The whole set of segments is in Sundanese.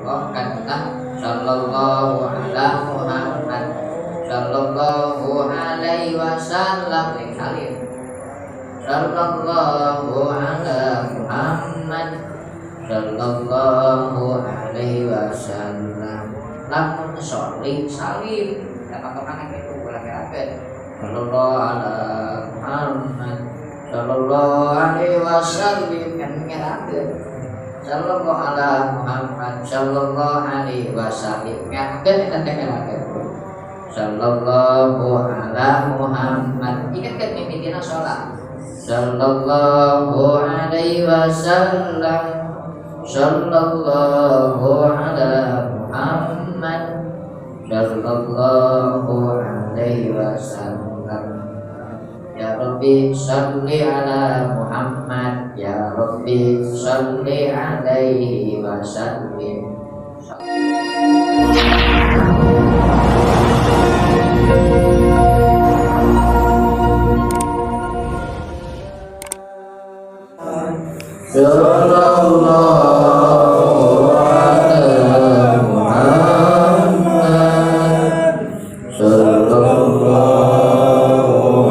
sallallahu kana sallallahu ala Muhammad sallallahu alaihi wasallam salim sallallahu ala Muhammad sallallahu alaihi wasallam lamun sholli salim da patokan kitu ulah kerakeun sallallahu ala Muhammad sallallahu alaihi wasallam kan ngerakeun sallallahu ala Muhammad sallallahu alaihi wasallam ngerakeun eta teh ngerakeun sallallahu ala Muhammad ingat kan mimitina salat sallallahu alaihi wasallam sallallahu ala Muhammad sallallahu alaihi wasallam. Ya Rabbi shalli ala Muhammad ya Rabbi shalli alaihi wasallim. Sallallahu ala Muhammad sallallahu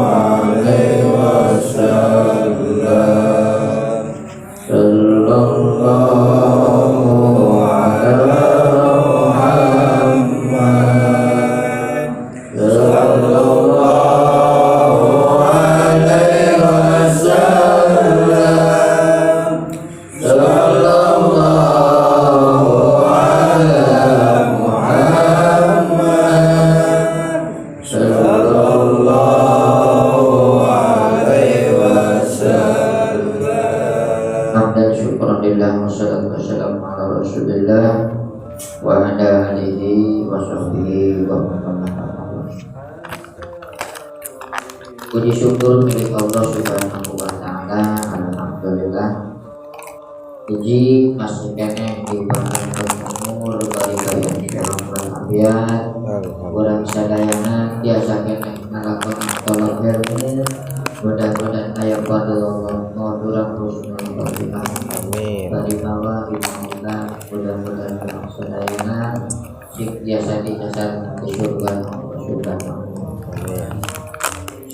alaihi wasallam sallallahu ala Muhammad sallallahu alaihi wasallam sallallahu ala Muhammad sallallahu alaihi wasallam. Hamdan syukran lillah wassalatu wassalamu ala Rasulillah wa ala alihi wa sahbihi wa man walah. Puji syukur milik Allah Subhanahu wa taala. Alhamdulillah. Hiji masih keneh diperkenankan umur bari kaya sehat walafiat. Urang sadayana tiasa keneh ngalakonan tolak ilmu. Mudah-mudahan aya fadlullah urang husnul khotimah. Amin. Bari mawa bismillah mudah-mudahan urang sadayana sing tiasa dijasad di surga surga. Amin.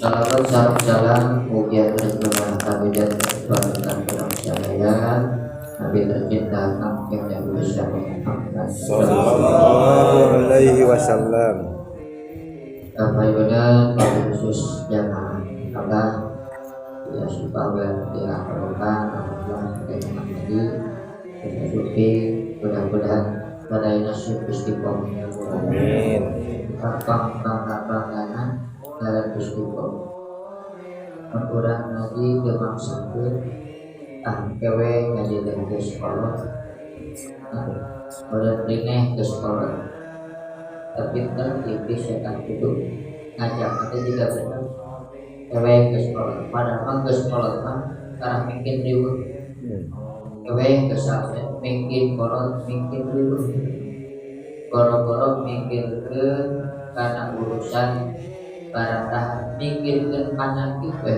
Salawat salam salam mugia terjemahan kami dan kepada urang sadaya Nabi tercinta kami Nabi besar Muhammad Sallallahu alaihi wasallam. Bapak Ibu dan khusus jamaah Allah ya supaya dilakukan alhamdulillah dengan tadi sufi mudah-mudahan pada nasib istiqomah. Amin. Kapang bangga-bangganan dalam istiqomah. Kurang lagi kemaksakeun ah kewe ngaji ke sekolah. Udah rineh ke sekolah. Tapi kan iblis setan itu ngajak nanti juga benar. Kewe ke sekolah. Padahal mah ke sekolah mah karena mungkin riweuh. Kewe ke safe mungkin kolot mungkin riweuh. Boro-boro mikir ke karena urusan barang mikirkeun panyakit we.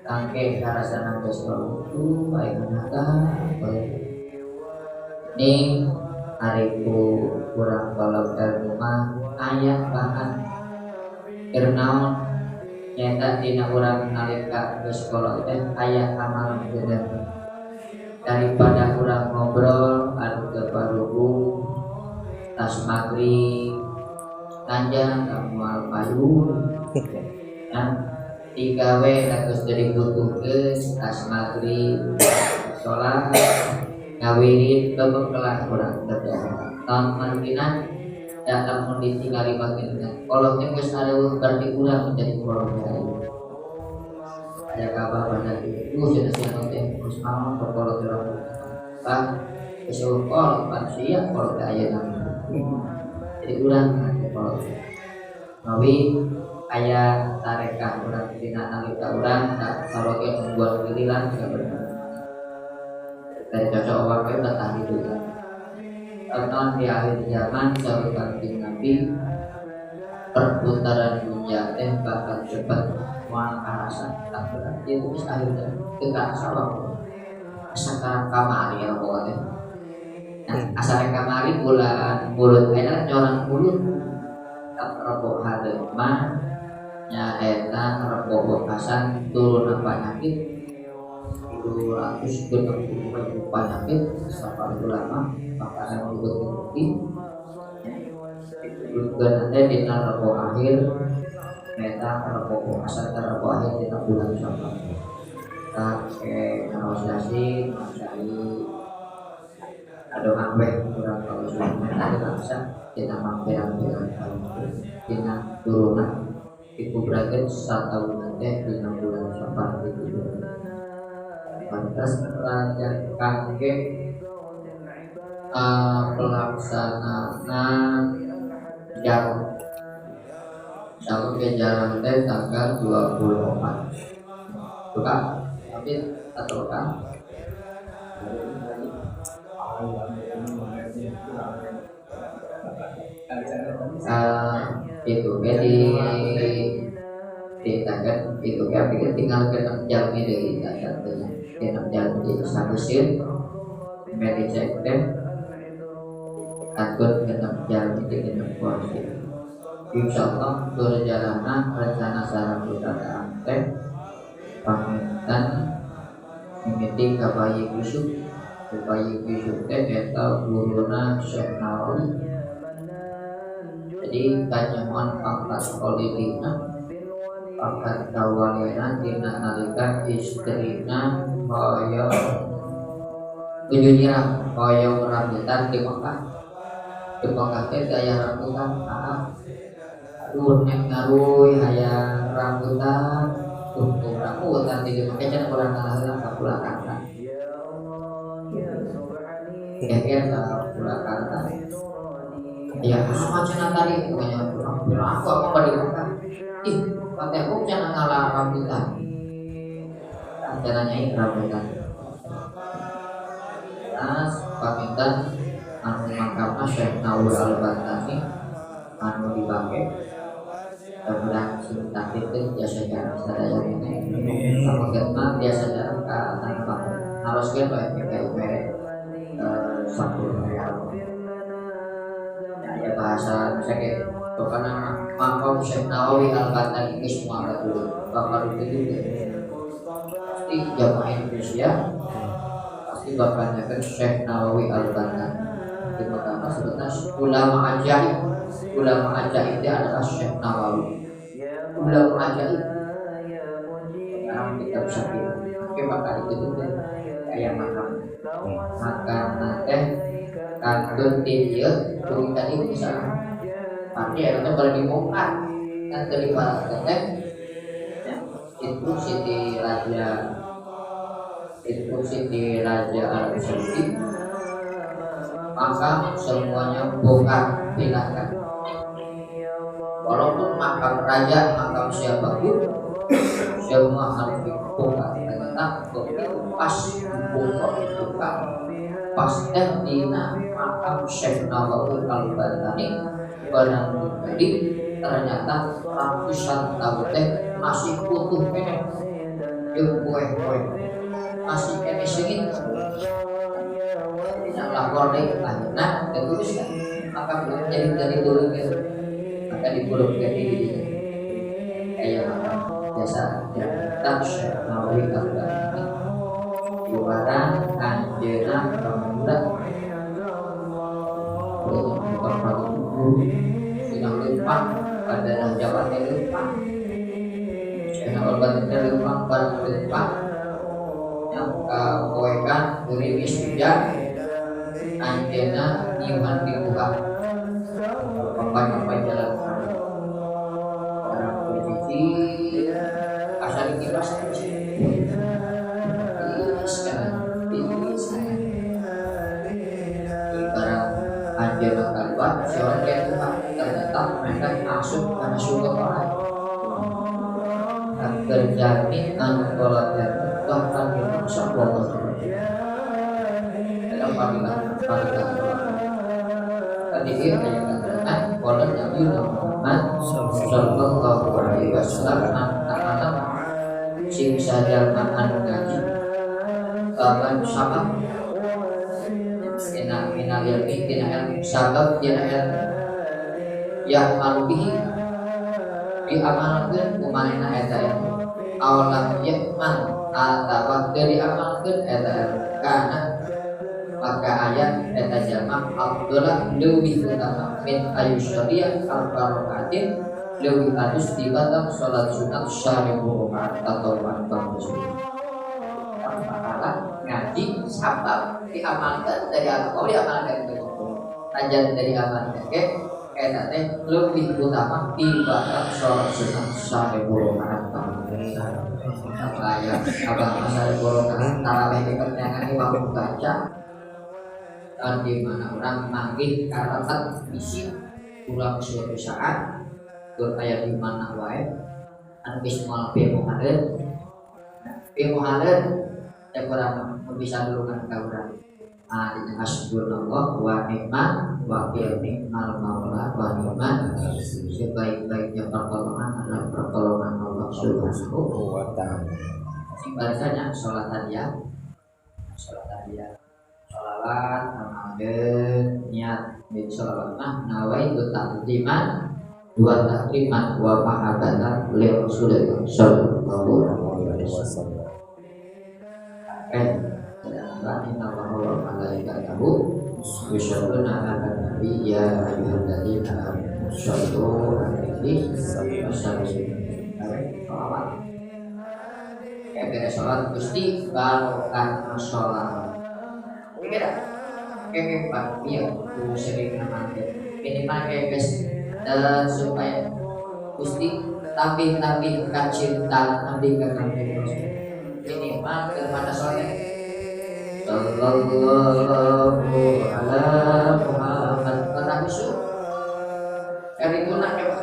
Tangke karasana geus itu bae kana bae. Ning ari ku kurang tolak ilmu mah aya bahan keur naon nyaeta dina urang nalika geus kolot teh aya amalan bener daripada urang ngobrol anu teu parugu tas maghrib tanjang ka moal payun nah digawe geus dibutuhkeun tas maghrib salat ngawirid bebekelah urang teh tahun marginan da lamun ditinggali baginda kolot teh geus areuweuh berarti urang menjadi kolot teh aya kabar pada itu cenah sia teh geus naon kolot teh bah geus eueuh kolot pan sia kolot teh ayeuna jadi urang teh kolot mawi aya tarekah urang dina nalika urang tak saroge membuat giliran sabenerna dari cocok awak we betah hidup karena di akhir zaman saur Kanjeng Nabi perputaran dunia teh bakal cepat moal karasa tak berarti itu geus akhir zaman teu karasa waktu asa kamari ya bawa teh Nah, asal kamari bulan bulut ayeuna nyorang bulut rebo hareup mah nyaeta rebo bekasan turun penyakit 260 penyakit sampai ulama maka yang bukti disebutkeun teh dina rebo akhir nyaeta rebo bekasan rebo akhir dina bulan Safar. Tah negosiasi mencari adonan weh kurang kalau sudah ada bangsa dina mangpirang-pirang dina turunan dikubrakeun sataunan teh dina bulan Safar gitu. Pantas raja kangge pelaksanaan jarong. Jarong ke jarong teh tanggal 24. Bukan? Tapi atau kan? Itu jadi ditangkan itu ya pikir tinggal kena jam ini dari kena jam di sabusin medicek deh atur kena jam itu kena puasa. Insya Allah perjalanan rencana sarang kita teh pamitan mimiti ka bayi Yusuf bayi Yusuf teh eta guruna Syekh Nawawi. Jadi kanyahoan pangkat kolidina pangkat kawalina dina nalika istrina hoyong tujuh nyirah hoyong rambutan di Mekah. Di Mekah teh aya rambutan aduh nek ngaruy hayang rambutan tuh rambutan di Mekah can urang ngalaheun ka Purwakarta. Kira-kira ka Purwakarta. Ya, sama cenah tadi pokoknya aku apa bade Mekah. Ih, pantai aku cenah ngalah rambutan. Cenah nyai rambutan. Terus pamitan anu makamna Syekh Nawawi Al-Bantani anu dibake. Mudah-mudahan sing takdir biasa jarak sadaya ini. Lamun mah biasa jarak ka tanah bakar. Haruskeun bae ka mere 10 real. Ya bahasa misalnya kayak pokoknya makom Syekh Nawawi Al-Bantani itu semua ada dulu bakal itu juga pasti jamaah Indonesia pasti bakal nyakan Syekh Nawawi Al-Bantani di pertama sebetulnya ulama ajaib. Ulama ajaib itu adalah Syekh Nawawi, ulama ajaib. Sekarang kita bisa pilih oke bakal itu juga kayak makam makam teh kantun di dieu duit tadi misalnya pasti eta teh bari dibongkar kan teu dipalaskeun teh instruksi di raja, instruksi di raja Arab Saudi maka semuanya bongkar pindahkan walaupun makam raja makam siapapun semua harus dibongkar. Ternyata begitu pas dibongkar dibuka pas teh dina makam Syekh Nawawi Al-Bantani barang pribadi ternyata ratusan tahun teh masih utuh keneh jeung poe-poe masih keneh seungit. Jadi nak lapor deui akhirna diteruskan makam jadi dari turun gitu maka dipulungkeun di dinya aya makam biasa ya Syekh Nawawi Al-Bantani luaran anjeunna pemuda bukan sedang lempang pada Jawa teh lempang Syekh Nawawi Al-Bantani lempang bareng lempang yang kapoekan gerimis hujan anjeunna nyiuhan dibuka papan-papan jalan orang bercuci asal dikipas barang anjeunna keluar seorang dia buka ternyata mereka masuk karena surga orang terjamin anu kolot bahkan itu sebuah dalam panggilan tadi dia kayak katakan kolot Nabi Muhammad Sallallahu Alaihi Wasallam anak-anak sing sajalma anu ngaji kapan sama minal minal ilmi tina ilmu sabab tina ilmu yang malu bihi diamalkeun ku manehna eta ilmu aw lam ya'mal atawa teu diamalkeun eta ilmu kana maka ayat eta jalma afdhalah leuwih utama min ayyusholliya arba rakaatin leuwih alus tibatan salat sunat 1000 rakaat atau pahala ngaji sabab diamalkan dari Allah diamalkan itu ajan dari amalkan ke eta teh leuwih utama tibatan salat sunat 1000 rakaat. Aya abah 1000 rakaat tarawih di pertengahan waktu baca dan di mana orang manggih karatat bisi pulang suatu saat beraya di mana wae anu geus moal pimuhaleun pimuhaleun teh urang bisa dulungan ka urang ah dina hasbunallah wa ni'mal wakil ni'mal maula wa ni'mal sebaik-baiknya pertolongan adalah pertolongan Allah Subhanahu wa ta'ala. Sing barisannya salat hadiah salat hadiah sholawat amalkeun niat min sholawat mah nawaitu ta'ziman wa takriman wa mahabbatan li Rasulillah sallallahu alaihi wasallam. Inna Allaha wa malaikatahu yusholluna 'alan nabi ya ayyuhalladzina amanu shollu 'alaihi wa sallimu. Sholawat. Kayak sholat Gusti barokah sholat. Kira kayak pak iya ku sering ngamalkeun minimal kayak guys supaya Gusti tambih-tambih kacinta tambih ka Kanjeng Rasul minimal kepada sholat sallallahu ala Muhammad kata khusyuk karipuna kayak